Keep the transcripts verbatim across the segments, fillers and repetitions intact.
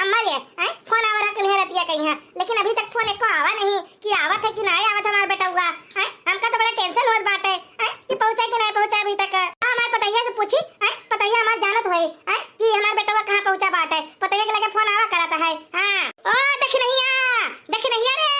हमारे, हैं? फोन आवा रहा कल है रतिया कहीं है, लेकिन अभी तक फोन एको आवा नहीं कि आवत है कि नाहीं आवत हमार बेटउआ, हैं? हमका तो बड़ा tension होत बाटे, हैं? कि पहुँचा कि नाहीं पहुँचा अभी तक। आ, हमार पतोहिया से पूछी, हैं? पतोहिया हमार जानत होई, हैं? कि हमार बेटउआ कहाँ पहुँचा बाटे, पतोहिया के लगे फोन आवा करत है। हाँ। ओ दखिनहिया, दखिनहिया रे,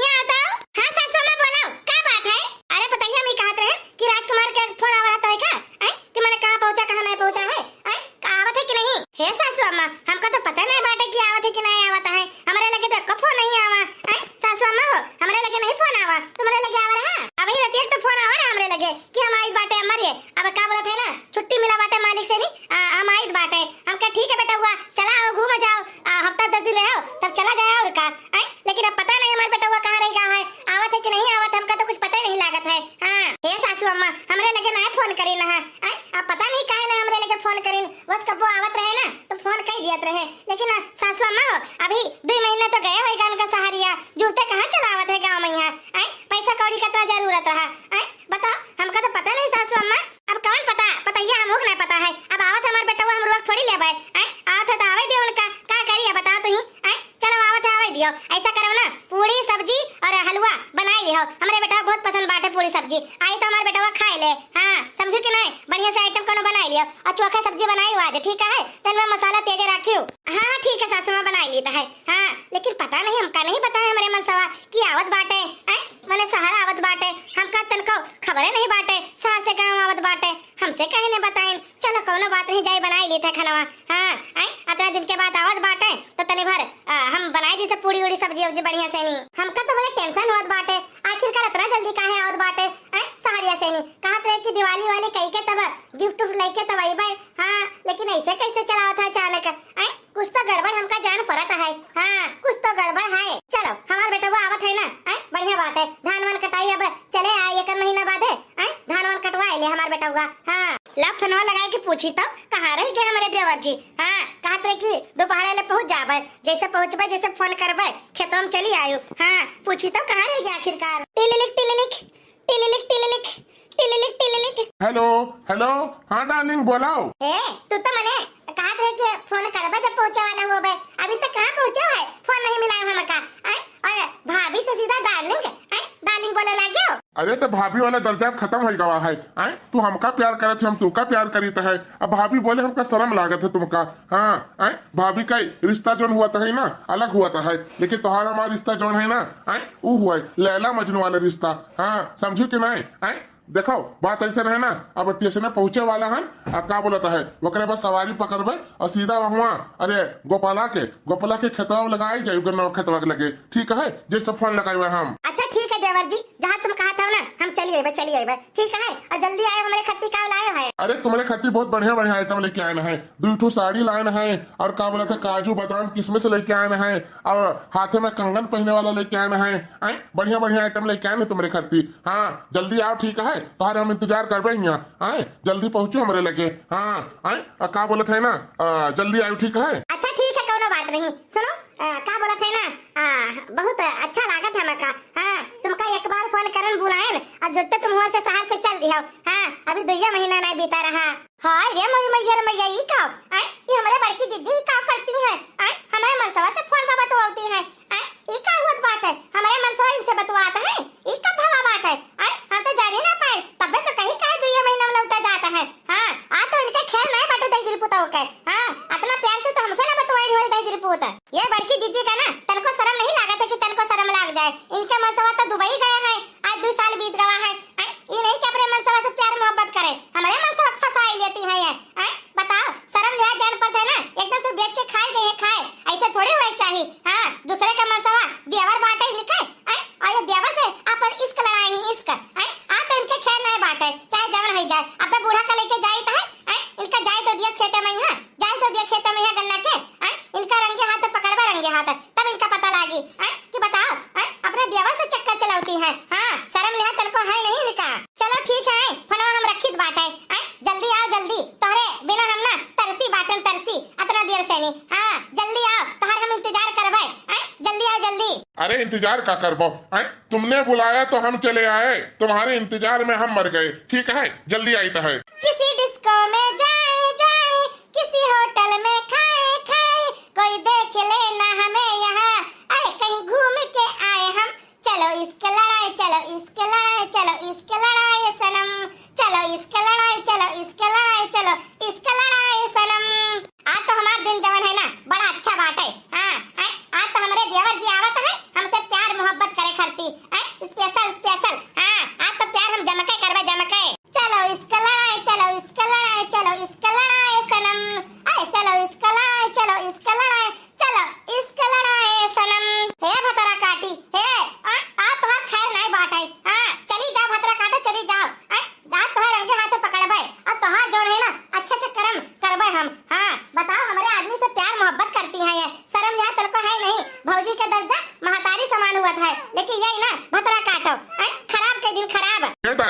यहाँ आ तो। हाँ सासू अम्मा बोलो, का बात है? अरे पतोहिया, हम ई कहत रहे कि राजकुमार के फोन आवा रहत है का? हैं? कि मने कहाँ पहुँचा, कहाँ नाहीं पहुँचा है, हैं? का आवत है कि नहीं? हे सासू अम्मा, हमका तो पता नाहीं बाटे कि आवत है कि नाहीं आवत है। हमरे लगे तो एको फोन नहीं आवा, हैं? सासू अम्मा हो, हमरे लगे नहीं फोन आवा, तुम्हरे लगे आवा रहा। अबही रतिया के तो फोन आवा रहा हमरे लगे कि हम आइल बाटे अम्मा रे। अब का बोलत है ना, छुट्टी मिला बाटे मालिक से नी, आ, हम आइल बाटे। हम कहे, "ठीक है बेटउआ, चला आओ, घूम जाओ, आ, हफ्ता दस दिन रहो, तब चला जाए और का।" हैं? लेकिन अब पता नहीं हमार बेटउआ कहाँ रहि गा है, आवत है कि नहीं आवत, हमका तो कुछ पता ही नहीं लागत है। हाँ, हे सासू अम्मा, हमरे लगे नाहीं फोन करिन है, हैं? अब पता नहीं काहे नाहीं हमरे लगे फोन करिन, बस कबो आवत रहे ना तो फोन कइ दियत रहे, लेकिन आ, सासू अम्मा हो, अभी दुइ महीना तो गए होइगा उनका सहरिया, जुरते कहाँ चला आवत है गाँव में यहाँ, हैं? पैसा कौड़ी का इतना जरूरत रहा, हैं? बताओ, हमका तो पता नहीं सासू अम्मा। अब कौन पता, पतोहिया हमहू के नाहीं पता है। अब आवत हमार बेटउआ, हम रोक थोड़ी लेबै, हैं? आवत है तो आवे दियो उनका, का करी है बताओ तुही, हैं? चलो आवत है, आवे दियो। ऐसा करो ना, पूड़ी सब्जी और हलवा बनाई लियो, हमरे बेटवा बहुत पसंद बाटे पूड़ी सब्जी, आई तो हमार बेटवा खाए ले। हाँ, समझू कि नाहीं, बढ़िया से item कोनो बनाई लियो और चोखा सब्जी बनाई आज, ठीक है? तन में मसाला तेज राखियो। हाँ ठीक है सासू माँ, बनाई ली तो है। हाँ, लेकिन पता नहीं, हमका नहीं बताए हमरे मनसवा कि आवत बाटे, हैं? मने सहर आवत बाटे, हमका तनको खबरे नहीं बाटे, सहर से गाँव आवत बाटे, हमसे काहे नहीं बताइन। चलो कौनो बात नहीं, जाई बनाई ली थे खानवा। हाँ, हैं? अतना दिन के बाद आवत बाटे तो तनी भर, आ, हम बनाई दी थे पूड़ी उड़ी सब्जी उब्जी बढ़िया से नी। हमका तो बड़ा tension होत बाटे, आखिरकार अतना जल्दी काहे आवत बाटे, हैं? सहरिया से नी। कहत रहे कि दिवाली वाली कई के तब gift उफ्ट लेके तब अइबे। हाँ, लेकिन ऐसे कैसे चलावत है अचानक, हैं? कुछ तो गड़बड़ हमका जान परत है। हाँ, कुछ तो गड़बड़ है। चलो, हमार बेटवा आवत है ना, हैं? बढ़िया बात है। धान वान कटाई अब चले आए एक महीना बादे, हैं? धान वान कटवा ले हमार बेटवा। हाँ, ला फोनवा लगाए के पूछी तो कहाँ रहि गए हमरे देवर जी? हाँ, कहत रहे कि दोपहर ले पहुँच जाबे, जैसे पहुँचबे, जैसे फोन करबे, खेतवा में चली आयो। हाँ, पूछी तो कहाँ रहि गए आखिरकार? टिलिलिक, टिलिलिक, टिलिलिक, टिलिलिक, टिलिलिक, टिलिलिक। Hello, hello, हाँ darling, बोलाओ। ए, तू तो मने कहत रहे कि फोन करबे जब पहुँचे वाला होबे, अभी तक कहाँ पहुँचे है? फोन नहीं मिलाए हमका, हैं? और भाभी से सीधा darling, हैं? Darling बोले लागे हो। अरे तो भाभी वाला दर्जा खत्म हो गवा है, हैं? तू हमका प्यार करत है, हम तू का प्यार करीत है। अब भाभी बोले हमका शर्म लागत है तुमका, हाँ, हैं? भाभी का रिश्ता जोन हुआ था है ना, अलग हुआ था है, लेकिन तोहार हमार रिश्ता जोन है ना, हैं? ऊ हुआ है लैला मजनू वाला रिश्ता, हाँ, समझू कि नहीं, हैं? देखो, बात ऐसे रहे ना, अब स्टेशन पहुँचे वाला हन, आ का बोलत है, ओकरे बाद सवारी पकड़बे और सीधा वहाँ, अरे, गोपाला के, गोपाला के खेतवा में लगाई जाई, गन्ना खेतवा के लगे, ठीक है, जैसे फोन लगाए हुए हम। अच्छा, ठीक है देवर जी, जहाँ तुम कहत हो ना, हम चली अइबे, चली अइबे, ठीक है, और जल्दी आए, हमरे खत्ती का लाए है। अरे, तुम्हरे खत्ती बहुत बढ़िया, बढ़िया item लेके आए हैं, दुइ ठो साड़ी लाए हैं, और का बोलत है, काजू, बादाम, किशमिश लेके आए हैं, और हाथे में कंगन पहने वाला लेके आए हैं, आए, बढ़िया, बढ़िया item लेके आए हैं तुम्हरे खत्ती। हाँ, जल्दी आओ, ठीक है, तोहरे हम इंतजार करबे हियाँ। आए, जल्दी पहुँचो हमरे लगे। हाँ, आए, आ, का बोलत है ना, आ, जल्दी आयो, ठीक है? अच्छा, ठीक है, कौनो बात नहीं। सुनो, आ, का बोलत है ना, आ, बहुत अच्छा लागत है हमका। हाँ, तुमका एक बार फोन करन बुलाएन, और जुटते तुम हुआ से शहर से चल दिहो। हाँ, अभी दुइया महीना नहीं बीता रहा। हाय रे मोरी मैया रे मैया, ई का? आए, ई हमरे बड़की जिज्जी ई का करती हैं? आए, हमरे मनसवा से फोन पर बतवाती हैं। आए, ई का हुआ बात है? हमरे मनसवा इनसे बतवात है? ई का भवा बात है? आए, हम तो जाने ना पाए, तबे तो कहीं कहे दुइया महीना में लौटा जाता है। हाँ, आ तो इनके खैर नहीं बाटे दहिजरी पुतोह के। हाँ, अतना प्यार से तो हमसे ना बतवाई होई दहिजरी पुत। ये बड़की जिज्जी का ना तनको शर्म नहीं लागत है कि तनको शर्म लाग जाए। इनके मनसवा तो दुबई गए हैं, आज दुइ साल बीत गवा है। आए, ई नहीं कि अपने मनसवा से प्यार मोहब्बत करे, हमरे मनसवा के फंसाई लेती हैं ये। आए, बताओ, शर्म लिहाज जान पड़ते है ना, एकदम से बेच के खाए गए हैं, खाए, ऐसे थोड़ी हुए चाहिए। हाँ, दूसरे का मनसवा देवर बाटे इनके, आए, और ये देवर से अपन इश्क लड़ाए हैं, इश्क, आए, आ तो इनके खैर नहीं बाटे, चाहे जवन हो जाए। अबे बूढ़ा का लेके जाई तो है, आए, इनका जाए तो दिया खेते में यहाँ, जाए तो दिया खेते में यहाँ गन्ना के, आए, इनका रंगे हाथ पकड़बे रंगे हाथ, तब इनका पता लागी, आए, कि बताओ, आए, अपने देवर से चक्कर चलावती हैं। हाँ, शर्म लिहाज तनको है नहीं इनका। चलो ठीक है, फोनवा हम रखित बाटे, आए, जल्दी आओ जल्दी, तोहरे बिना हम ना तरसी बाटन तरसी, अतना देर से नहीं। हाँ, जल्दी आओ, तोहर हम इंतजार करबे, आए, जल्दी आओ जल्दी। अरे इंतजार का करबो, आए, तुमने बुलाया तो हम चले आए, तुम्हारे इंतजार में हम मर गए, ठीक है, जल्दी आई तो है। किसी डिस्को में जाए जाए, किसी होटल में खाए खाए, कोई देख ले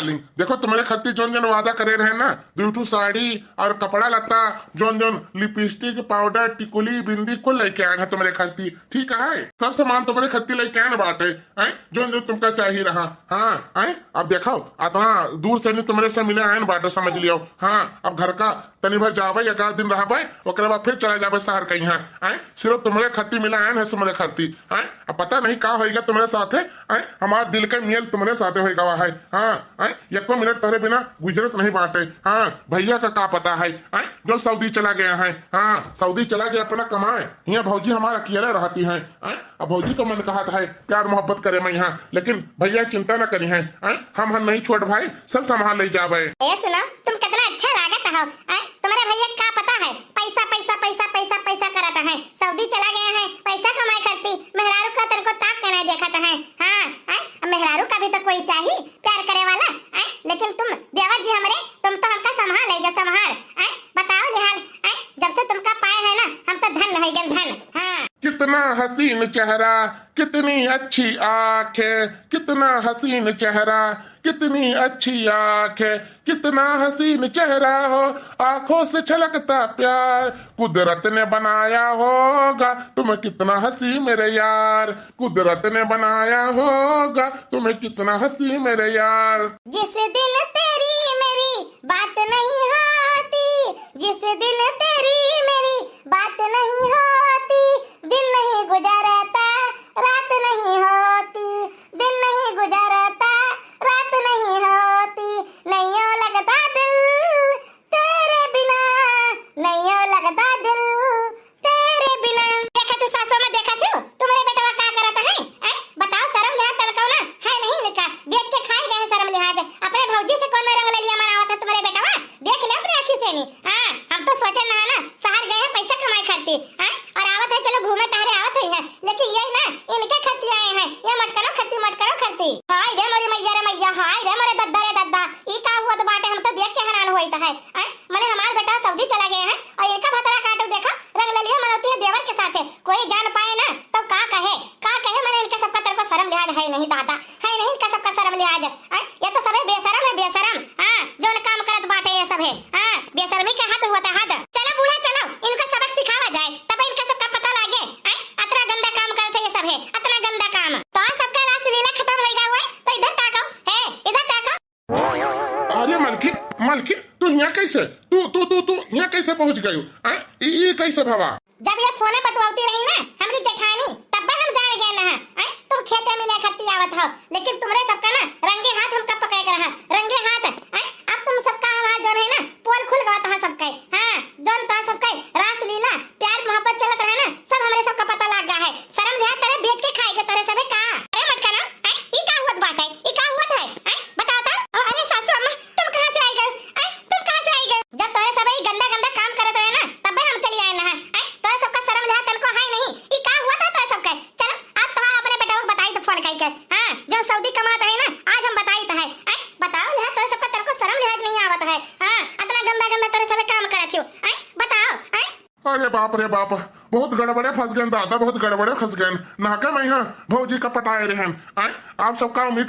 डार्लिंग, देखो, तुम्हरे खत्ती जौन जौन वादा करे रहे ना, दुइ ठू साड़ी और कपड़ा लत्ता, जौन जौन लिपस्टिक, पाउडर, टिकुली, बिंदी, कुल लइके आएन है तुम्हरे खत्ती। ठीक है, सब सामान तुम्हरे खत्ती लइके आएन बाटे, हैं? जौन जौन तुमका चाही रहा। हाँ, हैं? अब देखो, अतना दूर से नहीं तुम्हरे से मिले आएन बाटे, समझ लियो। हाँ, अब घर का तनी भर जाबे, एक आध दिन रहबे, ओकरे बाद फिर चला जाबे शहर कहीं, हैं? सिर्फ तुम्हरे खत्ती मिले आएन है, तुम्हरे खत्ती, हैं? अब पता नहीं का होइगा तुम्हरे साथे, हैं? हमार दिल के मेल तुम्हरे साथे होइ गवा है। हाँ, हैं? एको मिनट तोहरे बिना गुजरत नहीं बाटे। हाँ, भैया का का पता है, हैं? जो सऊदी चला गया है। हाँ, सऊदी चला गया अपना कमाए, हियाँ भौजी हमार अकेले रहती हैं, हैं? अब भौजी का मन कहत है प्यार मोहब्बत करे मैं यहाँ, लेकिन भैया चिंता न करी हैं, हैं? हम हन नहीं छोट भाई, सब संभाल ले जाबे। ए सुनो, तुम कितना अच्छा लागत हो, हैं? तुम्हरे भैया का पता है, पैसा, पैसा, पैसा, पैसा, पैसा करत है, सऊदी चला गया है, पैसा कमाए खत्ती, मेहरारू का तनको ताक के नहीं देखत है। हाँ, हैं? अब मेहरारू का भी तो कोई चाही प्यार करे वाला, हैं? लेकिन तुम देवर जी हमरे, तुम तो हमका संभाल लेगा, संभाल, हैं? बताओ लिहाल, हैं? जब से तुमका पाए है ना, हम तो धन होइ गए, धन। हाँ। कितना हसीन चेहरा, कितनी अच्छी आंखें, कितना हसीन चेहरा, कितनी अच्छी आंखें, कितना हसीन चेहरा हो, आंखों से छलकता प्यार, कुदरत ने बनाया होगा तुम्हें कितना हसी मेरे यार, कुदरत ने बनाया होगा तुम्हें कितना हसी मेरे यार। जिस दिन तेरी मेरी बात नहीं होती, जिस दिन तेरी मेरी बात नहीं होती, दिन नहीं गुजरता, रात नहीं होती, दिन नहीं गुजरता, रात नहीं होती, नहीं ओ लगता दिल तेरे बिना, नहीं ओ लगता दिल तेरे बिना। देखा तू सासू अम्मा, देखा तू, तुम्हरे बेटवा का करत है, हैं? बताओ, शर्म लिहाज तनको ना है नहीं इनका, बेच के खाए गए हैं शर्म लिहाज। अपने भौजी से कौन रंग ललिया मनावत है तुम्हरे बेटवा, देख ले अपने आँखी से नहीं। हाँ, हम तो सोचे ना है ना, शहर गए हैं पैसा कमाए खत्ती, हैं? और आवत है, चलो घूमे टहरे आवत है, लेकिन ये ना, इनके खत्ती आए हैं, ये मटकनो खत्ती, मटकनो खत्ती। हाय रे मोरी मैया रे मैया, हाय रे मोरे दद्दा रे दद्दा, ई का हुआ तो बाटे, हम तो देख के हैरान हुई तो है, हैं? मने हमार बेटा सऊदी चला गए हैं और इनका भतरा काटो, देखा रंग ललिया मनौती है देवर के साथ है, कोई जान पाए ना तो का कहे, का कहे? मने इनका सबका तरफ शर्म लिहाज है नहीं दादा, है नहीं इनका सबका शर्म लिहाज। हैं? ये तो सबे बेशरम है, बेशरम। हाँ, जौन काम करत बाटे ये सब है। हाँ, बेशरमी के हद हुआ था, हद। चलो बूढ़ा, चलो, इनका सबक सिखावा जाए, तब इनका सबका पता लागे। हैं? अतना गंदा काम करत है ये सब है, अतना गंदा काम। तो सबका रासलीला खत्म होइगा हुए, तो इधर ताको, है, इधर ताको। अरे मलकिन, मलकिन, तू यहाँ कैसे, तू, तू, तू, तू यहाँ कैसे पहुँच गयू? हैं? ई, ई कैसे भवा? जब ये फोने बतवावती रही ना, हमरी जेठानी, तब हम जान गए ना, हैं? तुम खेते मिले खत्ती आवत हो, लेकिन तुम्हरे सबका ना रंगे हाथ हमका पकड़े के रहा, रंगे हाथ, हैं? अब तुम सबका हमार जौन है ना, पोल खुल गवा तहा सबके, हाँ, जौन तहा सबके रासलीला, प्यार मोहब्बत चलत रहे ना, सब हमरे सबका पता लाग गया है। शर्म लिहाज तरे बेच के खाएगा तरे सबे का? अरे मटका ना, हैं? ई का हुआ बाटे? ई का हुआ है? हैं? बताओ तो। ओ, अरे सासू अम्मा, तुम कहाँ से आई गए? हैं? तुम कहाँ से आई गए? जब तोरे सब ई गंदा गंदा काम करत रहे ना, तबे हम चली आए ना। हैं? तोरे सबका शर्म लिहाज तनको है नहीं। ई का हुआ था तोरे सबके? चलो, आज तो हम अपने बेटवा को बताई तो फोन करके। हाँ, जो सऊदी कमात है ना, आज हम बताई तो है। हैं? बताओ लिहाज तोरे सबका, तनको शर्म लिहाज नहीं आवत है। हाँ, अतना गंदा गंदा तोरे सबे काम करत हो। हैं? बताओ, हैं? अरे बाप रे बाप, बहुत गड़बड़े फंस गए दादा, बहुत गड़बड़े फंस गए। नाका में यहाँ भौजी का पटाए रहन। आय, आप सबका उम्मीद